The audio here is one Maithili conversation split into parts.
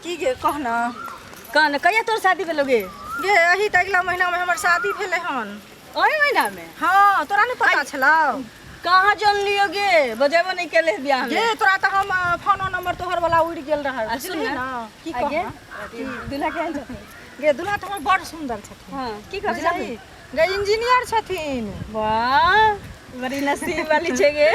की गे कह ने। कह ने, कहिया तोर शादी भेलो गे? गे अही तऽ अगिला महीनामे हमर शादी भेलै हन। ओहि महीनामे? हँ, तोरा नहि पता छलौ? कहाँ जानलियो गे, बजेबो नहि केले बियाह में। गे तोरा तऽ हम फोनो नंबर तोहर वाला उड़ि गेल रहै। आ सुन बुझलिही ने, ने की आ गे, कह दूल्हा केहन छथिन? गे दूल्हा तऽ हमर बड़ सुन्दर छथिन। हाँ, की करै बुझलही छथिन? गे इंजीनियर छथिन। वाह, बड़ी नसीब वाली छै गे,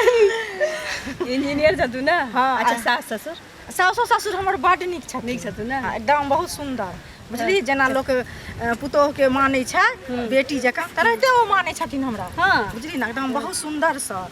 इंजीनियर छथुन ने? हाँ। अच्छा, सास ससुर? सासो ससुर हमर बड्ड नीक छथिन। नीक छथुन ने? हाँ, एकदम बहुत सुन्दर, बुझली, जेना लोक पुतोहुके मानै छै बेटी जकाँ, तेनाहिते ओ मानै छथिन हमरा। हाँ। बुझली ने, एकदम बहुत सुन्दर सँ।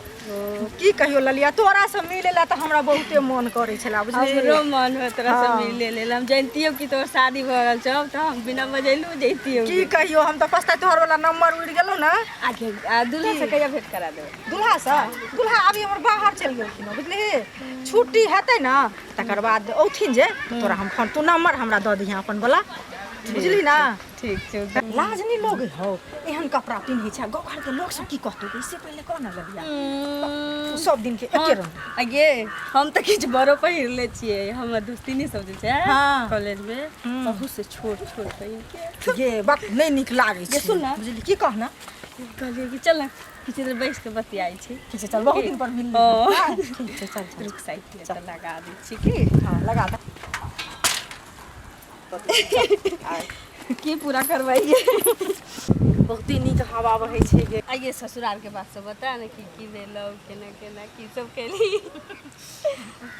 की कहियो ललिया, तोरा से मिले ला तऽ हमरा बहुते मन करै छला, बुझली। हमरो मन हो तोरा से हाँ। मिले लेल। हम जनितियो कि तोहर शादी भऽ रहल छौ तऽ हम बिना बजेलू जैतियो। की कहियो, हम तऽ पछता तोहर वाला नंबर उड़ि गेलौ ने। आगे आ दूल्हा से कहिया भेंट करा देबै? दूल्हा से? दूल्हा अभी हमर बाहर चलि गेलखिन हँ, बुझलिही। छुट्टी हेतै ने तकर बाद औथिन जे तऽ तोरा हम फोन, तू नंबर हमरा दऽ दिहें अपन वाला, बुझली ने। ठीक छै। लाज नहि लगै हौ? एहन कपड़ा पिन्है छै, गाँव घरके लोक सब की कहतौ से पहिले कह ने ललिया। तू सब दिन के एके रंग। आ गे, हम तऽ किछु बड़ो पहिर ले छियै। हमर दोस्तिनी सब जे छै हाँ। कॉलेज में, बहुत से छोट छोट पहिर के। गे बाप, नहि नीक लागै गे, छै। सुन ने। बुझली, की कह ने। कहलियै कि चल ने किछु देर बैस के बतियाइ छी। ठीक छै, चल, बहुत दिन पर मिलली। हाँ। ठीक छै, चल चल। रुक, साइकिल तऽ लगा दै छी की। हँ, लगा दे। की पूरा करवाइए। बहुते नीक हवा बहै छै गे। आइए ससुराल के बात सब बता ने, की की भेलौ, केना केना की सब केली।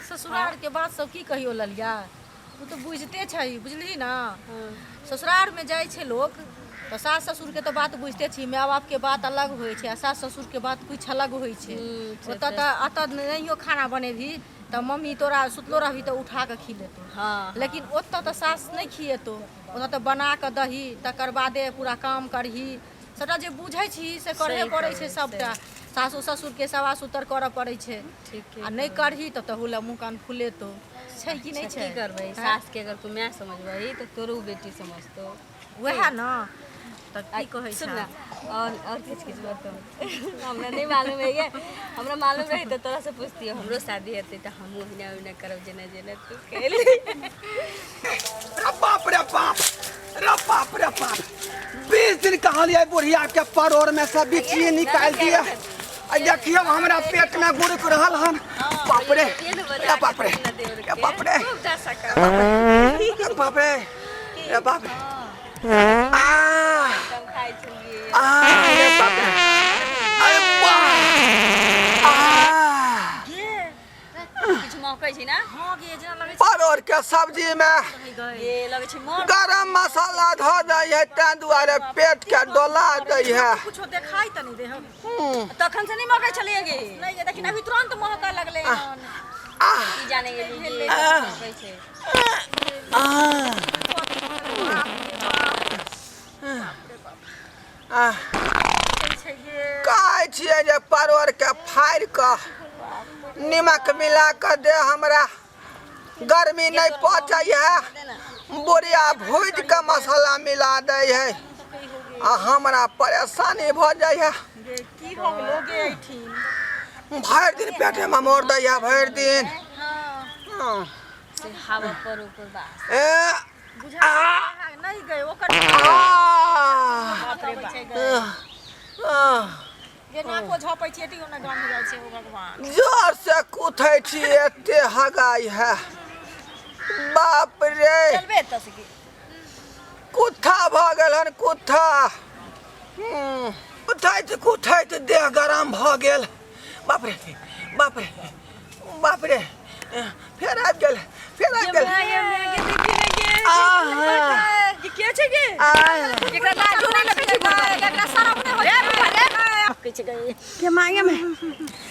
ससुरार के बात सब की कहियो ललिया, ओ तऽ बुझिते छै, बुझलिही ने। ससुरारमे जाइ छै लोक तऽ सास ससुरके तऽ बात बुझिते छी, माय बापके बात अलग होइ छै आ सास ससुरके बात किछु अलग होइ छै। से ओतऽ तऽ एतऽ नहियो खाना बनेबही तऽ मम्मी तोरा सुतलो रहबही तऽ उठा कऽ खिलेतौ। लेकिन ओतऽ तऽ सास नहि खिएतौ, ओतऽ तऽ बना कऽ दही, तकर बादे पूरा काम करही। सबटा जे बुझै छी से करहे सही पड़ै छै। कहै, सबटा सासु ससुरके सेवा सुतर करऽ पड़ै छै। ठीके। आ नहि करही तब तहू लए मुँह कान फुलेतौ, छै कि नहि? अच्छा, छै की करबै? आँय? सास के अगर तू माय समझबही तऽ तोरो बेटी समझतौ। वएह ने तऽ की कहै सुन छै। ने, और किछु किछु बताउ, हमरा नहि मालूम है गे। हमरा मालूम रही तऽ तोरा से पूछतियौ। हमरो शादी हेतै तऽ हमहूँ ओहिना ओहिना करब जेना जेना तू केली। रे बाप रे बाप, रे बाप रे बाप, 20 दिन कहलियै बुढ़िया के, परोड़ में से बिछिए निकालि दिए। आ देखियौ, हमरा पेट में गुड़क रहल हन। बाप रे, रे बाप रे, रे बाप रे, रे बाप रे, रे बाप रे, आ खाइ छलियै। आ रे बाप रे, अरे बाप, आ। किछु महकै छै ने? हँ गे, जेना लगै परोड़ के सब्जी में छै गए। गे, लगै छै मन गरम मसाला धऽ दै है, ताहि दुआरे पेट के डोला दै है। कुछो देखाई तऽ नहि दे हम। तखन से नहि महकै छलियै गे? नहि गे, देखिन, अभी तुरंत महकऽ लगलै हन। की जाने गेली गे, महकै छै। आ आ छै गे। कहै छियै जे परोड़के फाड़ि कऽ निमक मिला कऽ दे, हमरा गर्मी नहि पचै है। बुढ़िया भूजि कऽ मसाला मिला दै है आ हमरा परेशानी भऽ जाइ है। गे, की भऽ गेलो गे एहिठिन? भरि दिन पेटेमे मोड़ दै है, भरि दिन। हँ। से हवा पर ऊपर बास। ए। बुझा नहि गए ओकर। आ बाप रे बाप। छै गए। आ गे, नाको झपै छियै तऽ ओना गन्ध जाइ छै, ओ भगवान। जोर से कुथै छी, एते हगाई है, बाप रे। चलबे एतऽ से की? कुत्था भऽ गेल हन कुत्था। कुथैत कुथैत देह गरम भऽ गेल। बाप रे बाप रे बाप रे, फेर आबि गेल, फेर आबि गेल। आह। के छै गे? आह। एकरा लाजो नहि लगै छै बुढ़बा के। एकरा शरम नहि होइ रे बुढ़बा रे। छै गए। के मांगे में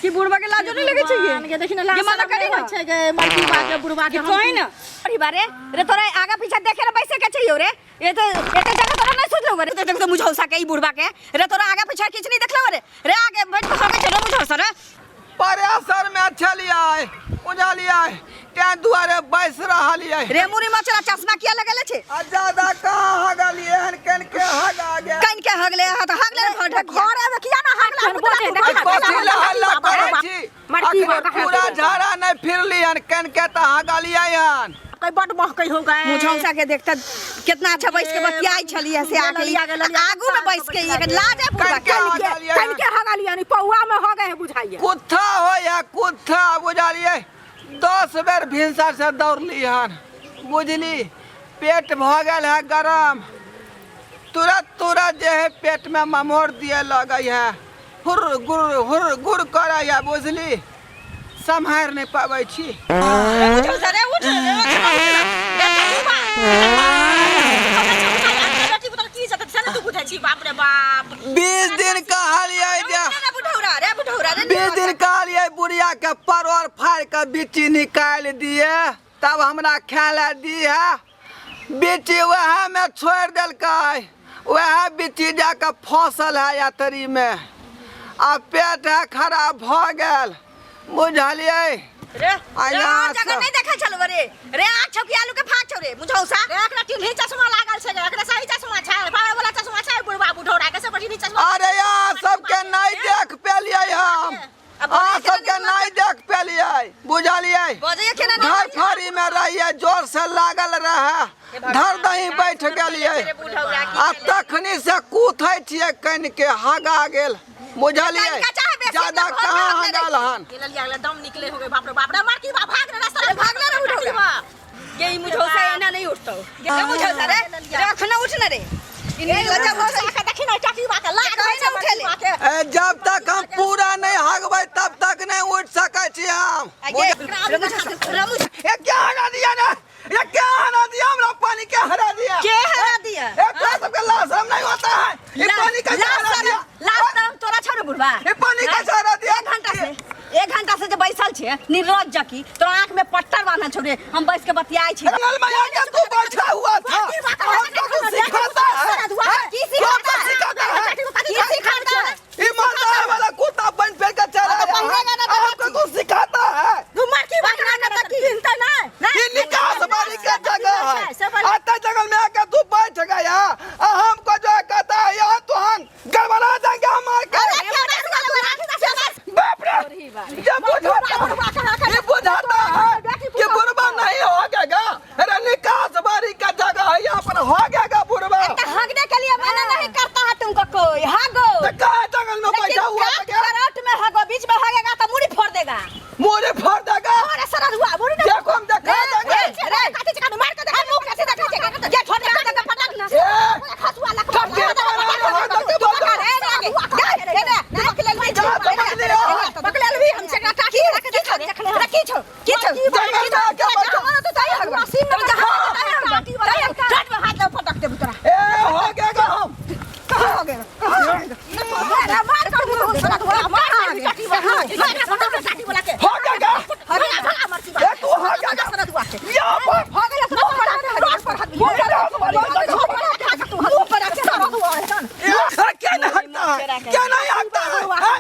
कि बुढ़बा के लाजो नहीं लगे छै गे? गे, देखी ने, लाज ये मना शरम करी नहि ना। होइ छै गे मलकी बा के, बुढ़बा के। कहीं ना अरे बारे रे, तोरा आगा पीछा देखे रे बैसे के चाहिए रे। ये तो एते जगह तोरा नहीं सोचलो रे। देख तो मुझौसा के, ई बुढ़बा के रे, तोरा आगा पीछा किछ नहीं देखलो रे। रे, आगे बैठ के सके छै रे मुझौसा रे। परेशर में छलियै, बुझलियै, तें दुआरे बैस रहलियै। रे मुरी मचरा, चश्मा किया लगेले छै? आ ज्यादा कहाँ हगलियै हन, कन के हगा गेल। कन के हगले? हा तऽ हगले रे ढकिया। घर आबे किया ना हगला? कथी लए हल्ला करै छी? मरकी अखने पूरा झाड़ा नहि फिरली हन, कन के तऽ हगलियै हन। बाप बड महकै हो गए। मुझौसा के देखता कितना अच्छा बैस के बतियाई छलिए से आके ललिया गे, ललिया गे, आगू में बैस के एक लाज है बुढ़वा कनके के। आ गेलियै। कनके हगल यानी पौआ में हो गए बुझाइए। कुत्था हो या कुत्था बुझलियै। 10 बेर भिनसर से दौड़ली हन बुझली। पेट भऽ गेल है गरम, तुरंत तुरंत जे है पेट में ममोर दिए लगै है, हुर गुर हुर गुर करै है बुझली। सम्हारि नहि पाबै छी। मुझौसा रे उठ रे, उठ रे, उठ रे। बेटी पुतोह की इज्जत से ने तू बुझै छी, बाप रे बाप। 20 दिन कहलियै जे रे बुढ़ौरा रे बुढ़ौरा रे, 20 दिन कहलियै बुढ़िया के परोड़ फाड़ि कऽ बिच्ची निकालि दिए तब हमरा खाय लए दिहे। बिच्ची वएह में छोड़ि देलकै, वएह बिच्ची जाकऽ फसल है यात्री में आ पेट है खराब भऽ गेल बुझलियै। रे आ रे यहाँ और जगह से- नहीं देखल छलौ रे। रे आँख छौ कि आलू के फाँक छौ रे मुझौसा। रे एकरा टिन्ही चश्मा लागल छै गे, एकरा सही चश्मा छै, पावर वाला चश्मा छै बुढ़वा बुढ़ौरा के सब टिन्ही चश्मा। अरे यहाँ सबके नहीं देख पेलियै हम, अब अहाँ बोलै सबके केना नहीं देख पेलियै बुझलियै। बजैए केना नहि धर फरी में रहियै, जोर से लागल रहे, धर दही बैठ गेलियै रे बुढ़ौरा की आ तखनी से कूथै छियै कनि के हगा गेल बुझलियै। कनिका चाहे बेसी ज्यादा अपना घर कहाँ में हगल हन। ये ललिया गेलै, दम निकले हो गए, बाप रे बाप रे, मार की बा भाग रे रास्ता रे, भाग ले रे बुढ़ौरा। के ई मुझौसा एना नहीं उठतौ। गे मुझौसा रे, रे अखना उठ न रे। ई लज्जा भऽ के देखी ना टाकी बा के लाग कहीं रहै छै ना उठेले। बा के। ए, जब तक हम पूरा नहीं हगबै तब तक नहीं उठ सकै छी हम। आ गे, रे मुझौसा, रे मुझौसा। ए क्या हरा दिया ना, ये क्या हरा दिया हमरा, पानी क्या हरा दिया? के हरा दिया? ए तोरा सबके लाज शरम नहीं होता है? ये पानी कैसे हरा दिया? लाज शरम तोरा छौ रे बुढ़वा? ये पानी कैसे हरा दिया? एक घंटा से, एक घंटा से जे बैसल छे निर्लज जकी, तोरा आँख में पट्टर बान्हल छौ रे, हम बैस के बतियाई छी। जंगल में आके तू बैठा हुआ था, हमको तू सिखाता है। की सिखाता है? सिखाता है? की सिखाता है? ये मर्दा वाला कुत्ता बन फेर के चला तो आया पहनेगा ना है, तो हमको तू सिखाता है। तू मार की बा के ना किनते ना। ये निकास बारी के जगह है, आता जंगल में आके तू बैठ गया और हमको जो है कहता है यहाँ तो हम गड़बड़ा देंगे हमारे के। बाप रे, ये बुझाता है, ये बुझाता है कि बुढ़वा नहीं हो गएगा। अरे निकास बारी का जगह है, यहाँ पर हो गएगा बुढ़वा। तो हगने के लिए मना नहीं करता है तुमको कोई, हगो। तो कहाँ जंगल में लेकिन बैठा हुआ काट था क्या? करौट में हगो, बीच में हगेगा तो मुड़ी फोड़ देगा। मुड़ी फोड़ देगा? अरे सरद हुआ, मुड़ी ना। देखो हम देखा रे, देंगे। रे, रे, काटी चिकन मार के देखा, मुंह कैसे देखा छे? ये छोड़ दे, देगा पटक ना। ए, खसुआ लख ठप के मारा, हाथ धो के बोल दो। रे, रे, रे, रे, रे, पकड़ ले, जा, पकड़ ले, पकड़ ले, हम से काटी रख दे, रखी छो, की छो? जंगल में आके बैठो। तो ताई हगवा, तो जहां ताई हगवा, ताई हगवा, ठट में हाथ लग पटक देबू तोरा। ए, हो गएगा हम। कहाँ हो गया? कहाँ हो गया? रे, मार कर मुंह सरद हुआ, मार काटी बोला के। हो गएगा। भगा, भगा, मरती बा। ए, तू हो गएगा। सरद हुआ के। यहाँ पर। हो गया, मुंह पर हाथ, रोड पर हाथ, मुंह पर हाथ, मुंह पर हाथ, मुंह पर हाथ, सरद हुआ है। ए, क्या नहीं हकता है? क्या नहीं हकता है? हाँ?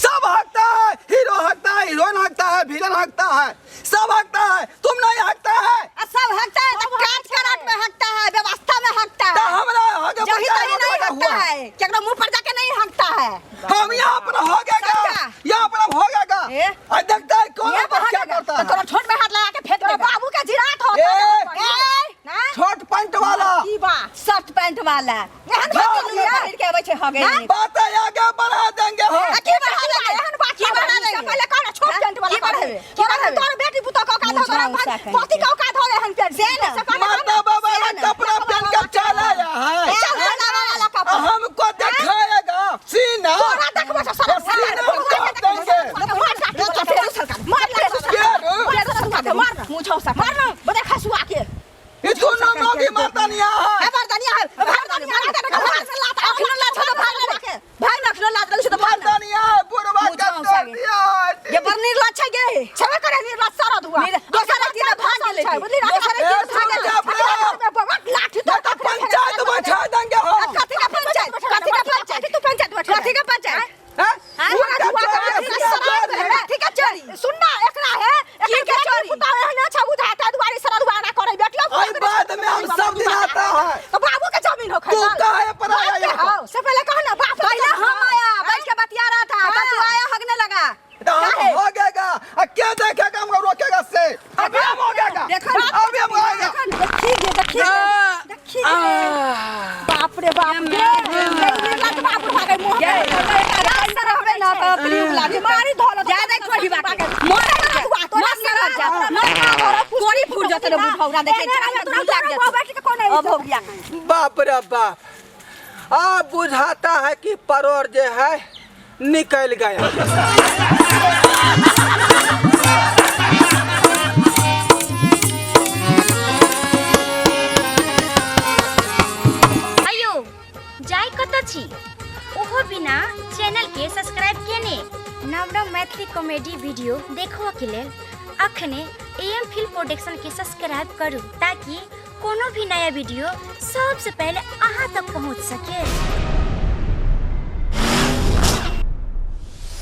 सब हकता है, हीरो हकता है, हीरोइन हकता है, विलन हकता है, सब हकता है, तुम नहीं हकता है। आ सब हकता है तो काट कराट में हकता है, व्यवस्था में हकता तो है, हमरा आगे जही बढ़ तही नहीं जाए, हकता हुआ। है, केकरो मुंह पर जाके नहीं हकता है। हम यहाँ पर हो गएगा, समझा? यहाँ पर हम हो गएगा। ए? आ देखता है कौन यहाँ पर पर क्या हकेगा, करता तो है। तोरा छोट में हाथ लगा के फेंक देगा। बाबू के जिरात होता ए, है। ना? छोट पैंट वाला। की बा? शर्ट पैंट वाला। एहन भाग बात गया। पहिर के अबै छै हगे। बात आगे बढ़ा देंगे हम। आ की बढ़ा देंगे? एहन बात की बढ़ा देंगे? पहले कह ना, छोट पैंट वाला की बढ़ेबे? की तोरा बढ़ेबे? तोर बेटी पुतोह के औकात हो, तोरा मुझा उसा पति के औकात हो एहन पैंट। से ना। से पहले माता बाबा वाला कपड़ा पहन के चला आया है। चल बाबा वाला कपड़ा। हमको दिखाएगा सीना। तोरा देखबो छ सारा सीना हम काट देंगे। मार मार मार मुझा मार ना बड़े खसुआ के। ये दोनों मोगी मर्दानिया है। है मर्दानिया है, मर्दानिया है, अखनो लाज छौ त भाग ना, भाग ना, अखनो लाज लगै छौ त भाग ना। मर्दानिया है, बुढ़वा मुझा का उसा तोड़ गे। दिया है। ये बड़ निर्लज छै गे। छेबे करे निर्लज सारा धुआ। दोसर एक दिन भाग गेलै, बुझली ना? दोसर एक दिन भाग गेलै। लाठी नहीं तो पंचायत बैठा देंगे हम। कथी का पंचायत? कथी का पंचायत? तू पंचायत बैठा कथी का पंचायत? हैं? हाँ? उनका धुआ चोरी कथी है, का चोरी चोरी? है। कथी का चोरी? सुन ना, एकरा है की एकर के बेटी चोरी? पुतोह एहने छै बुझाता दुआरे सारा दुआ ना करे बेटियो आई बाद में हम सब दिलाता है। तो बाबू के जमीन हो तू काहे पर आया यहाँ पर? से पहले कह ना बाप पहले हम आया बैठ के बतिया रहा था, तब तू आया हगने लगा। तो हम हो गएगा। आ क्या देखेगा हमको रोकेगा से? अभी हम हो गएगा। देखो ना। अभी हम जतरे बुढ़ौरा देखे तोरा तोरा बैठ के कोन अब हो गया। बाप रे बाप, अब बुझाता है कि परोर जे है निकल गया। अयो जाय कतऽ छी ओहो बिना चैनल के सब्सक्राइब केने? नव नव मैथिली कॉमेडी वीडियो देखबऽ के लेल अखने एम फिल्म प्रोडक्शन के सब्सक्राइब करू ताकि कोनो भी नया वीडियो सबसे पहले अहाँ तक पहुँच सके।